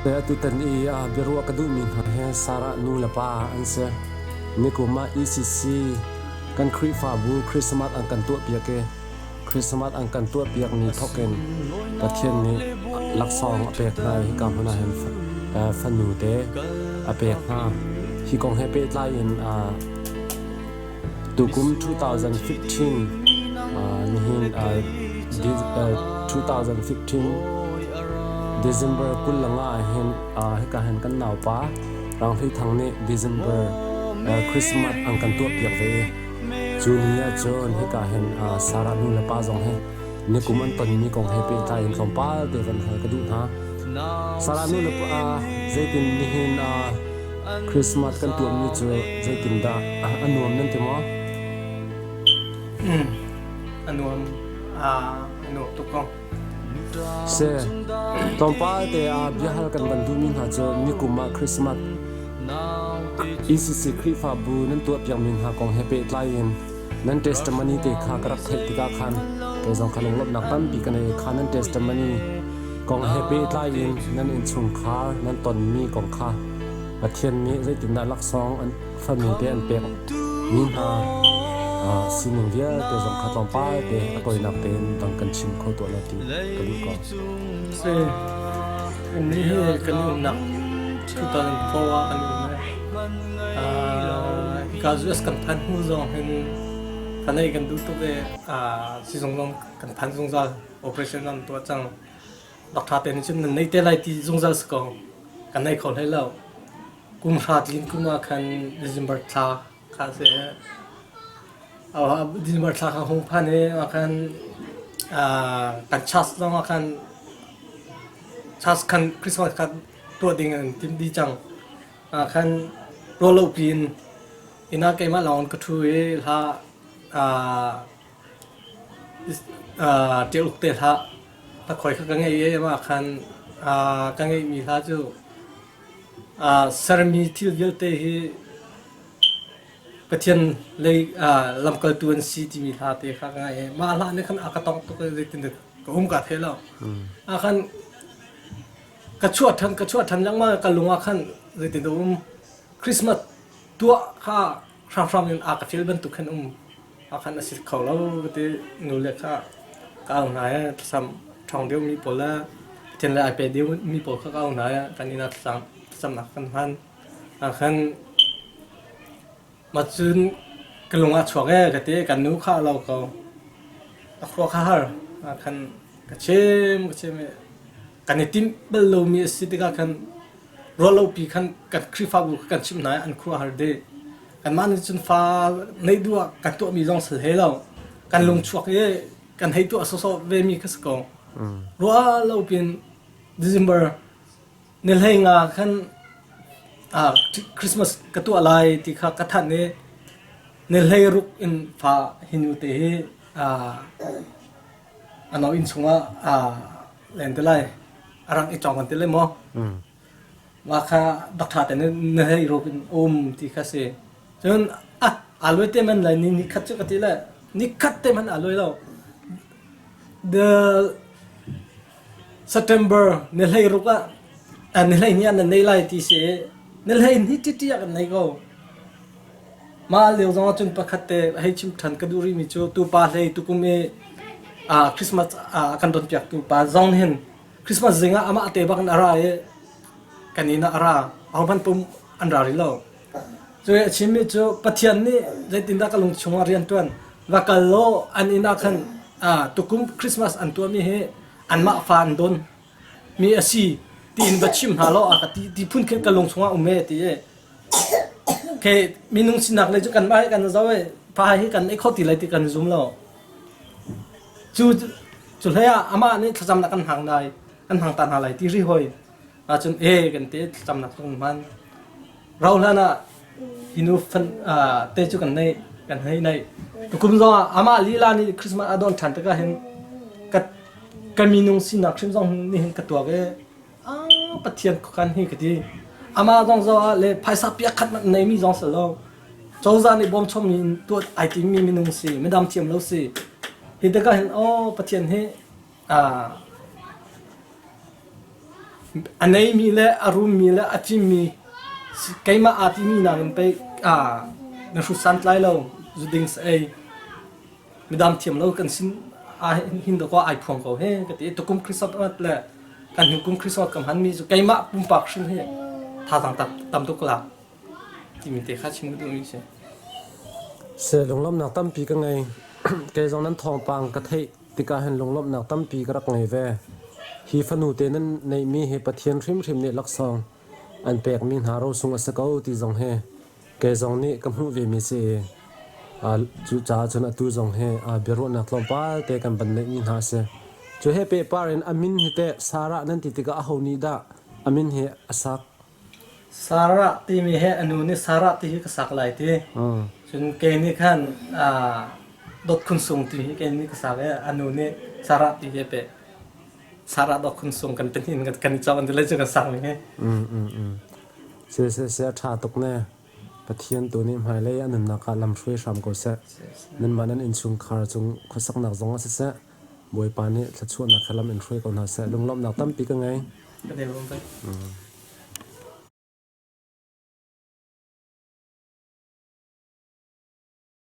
Atutan i biaruah ka duhmi hna hi Sarah nu le pa an si. Nikum ah ECC kan Khrihfabu Christmas an kan tuahpiak i Christmas an kan tuahpiakmi thawkin Pathian nih laksawng a pek hna i hika hmun ah hin fanu te a pek hna. Hi kong he pehtlai in tukum 2015 nihin 2015 December 25 ah hin hika hin kan naupa Rang Hlei Thang nih December Christmas an kan tuahpiak ve i cu ni ah cun hika hin Sarah nu le pa zong hi nikum an tonmi kong he pehtlai in tlawmpal te van hal ka duh hna. Sarah nu le pa zeitin nihin Christmas kan tuahmi cu zeitindah a nuam nan ti maw? A nuam. A nuam tuk ko. Si. Tlawmpal te ah biahal kan van duhmi hna cu nikum ah Christmas ECC Khrihfabu nan tuahpiakmi hna kong he pehtlai in nan testimony te kha ka rak theih tikah khan kei zong kha lunglawmhnak tampi ka nei. Kha nan testimony kong he pehtlai in nan innchungkhar nan tonmi kong kha Pathian nih zeitindah laksawng an fanu te an pek mi hna sining vialte zong kha tlawmpal te a tawinak tein dang kan chim kho tuah lo ti ka duh ko. Si, ni hi kan i umnak 2004 ah kan i um Hika US kan phan hnu zong hin fanei kan duh tuk i sizung zong kan phan zungzal operation an tuah cang. Rak ṭha tein cun nan nei te lai ti zungzal si ko. Kan nei kho hlei lo. Kum hra tlin kum ah khan December thla kha si. December thla kha hung phan i ah khan kan church zong ah khan church khan Christmas kha tuah ding an tim dih cang. Ah khan ruah lo piin inn ah keimah lawng ka ṭhu i hla ṭial uk te hlah. Hlakhoi kha ka ngei i mah khan ka ngeihmi hla cu sermi thil vialte hi Pathian lei lamkaltu an si timi hla te kha ka ngaih i mah hla nih khan a ka tongh tuk i zeitin ka um kaa thei lo. Ah khan ka chuah ṭhan ka chuah ṭhan lengmang i ka lung ah khan zeitin um Christmas tuah kha hramhram in a ka feel bantuk khan um. Ah khan a si kho lo ka ti. Nu le kha ka au hna i thlacam ṭhawng deuhmi pawl le Pathian le ai pe deuhmi pawl kha ka au hna i kan inn ah thlacam thlacamnak kan hman. Ah khan mah cun ka lung ah chuak ee ka ti. Kan nu kha a lo ko. A khua kha har. Ah khan ka chim ka chim i kan i timh bal lomi a si tikah khan ruahlopi khan kan Khrihfabu kha kan chimh hna i an khua har dih. Kanmah nih cun fa neih duh ah kan tuahmi zong sal he lo. Kan lung chuak i kan hei tuah sawsawh vemi kha si ko. Ruah lo pin December ni hlei nga khan Christmas ka tuah lai ti kha ka thanh i ni hlei ruk in fa hi nu te hi a no inn chungah len te lai a rang i cawng kan ti lai maw? Mah kha dak ṭha tein na hei ruk in um ti kha si. Cun ah aa luai te man lai ni ni khat cu ka ti le ni khat te hmanh aa luai lo. The September ni hlei ruk ah ni hlei ni ah nan nei lai ti si i ni hlei ni ṭiṭi ah kan nei ko. Mah lio zong ah cun pakhat te hei chim ṭhan ka duh rihmi cu tupa hlei tukum i Christmas kan donpiak tu pa zong hin Christmas zing ah amah te bak in a ra i kan inn ah a ra. Ahohmanh pum an ra rih lo. Cu a chimmi cu Pathian nih zeitindah ka lung chungah rian ṭuan va kal law an inn ah khan tukum Christmas an tuahmi hi anmah fa an don mi a si tiin va chim hna law a ka ti ti phun khin ka lung chungah um e ti i ke minung sinak lei cu kanmah hi kan zoh i pa hi kan ei kho ti lai ti kan zum lo. Cu cu hlei ah amah nih thlacamnak kan hang lai kan hang ta hna lai ti ri hoi ahcun e kan ti thlacamnak cu kan hman. Rau hlan ah hi nu fan te cu kan nei kan hei nei. Tukum zong ah amah lila nih Christmas a don ṭhan tikah hin ka ka minung sinak hrim zong nih hin ka tuak i ah Pathian kan hi ka ti. Amah zong zong ah le phaisa piak khat hmanh nei mi zong si lo. Cozah nih bawmchom in tuah ai timmi minung si, midang thiam lo si. Hi tikah hin aw Pathian hi. A neimi le a rummi le a fimmi keimah aa timi nakin pei na hrut santlai lo zuding sa ei midam thiam lo kan sin hin dakaw ai phuang ko he ka ti. Tukum Christmas le kan hnu kum Christmas ka hmanmi cu keimah pumpak hrim hi thazaang tam tuk la timi te kha chim ka duhmi si. Se lunglawmhnak tampi ka ngei. Kei zong nan thawngpang ka theih tikah hin lunglawmhnak tampi ka rak ngei ve. Hi fanu te nan neihmi hi Pathian hrimhrim nih laksawng an pekmi hna rosung a si ko ti zong hi kei zong nih ka hmuh vemi si i cucaah cun atu zong hi biaruahnak tlawmpal te kan van neihmi hna a si. Cu he pehpar in a min hi teh Sarah nan ti tikah aho nih dah a min hi a sak? Sarah timi he a nu nih Sarah ti hi ka sak lai ti. Cun kei nih khan Dawt Khun Sung ti hi kei nih ka sak i a nu nih Sarah ti hi a peh. Sarah Dawt Khun Sung kan pahnih in kan i cawk an ti lai cu kan sak ning hi. Se se se a ṭha tuk ne. Pathian tu nih hmailei a nunnak ah lamhruai hram ko seh. Nanmah nan innchungkhar cung khuasaknak zong ah siseh, Bawipa nih thluachuahnak he lam in hruai ko hna seh. Lunglawmhnak tampi ka ngei. Kan i lawm ve.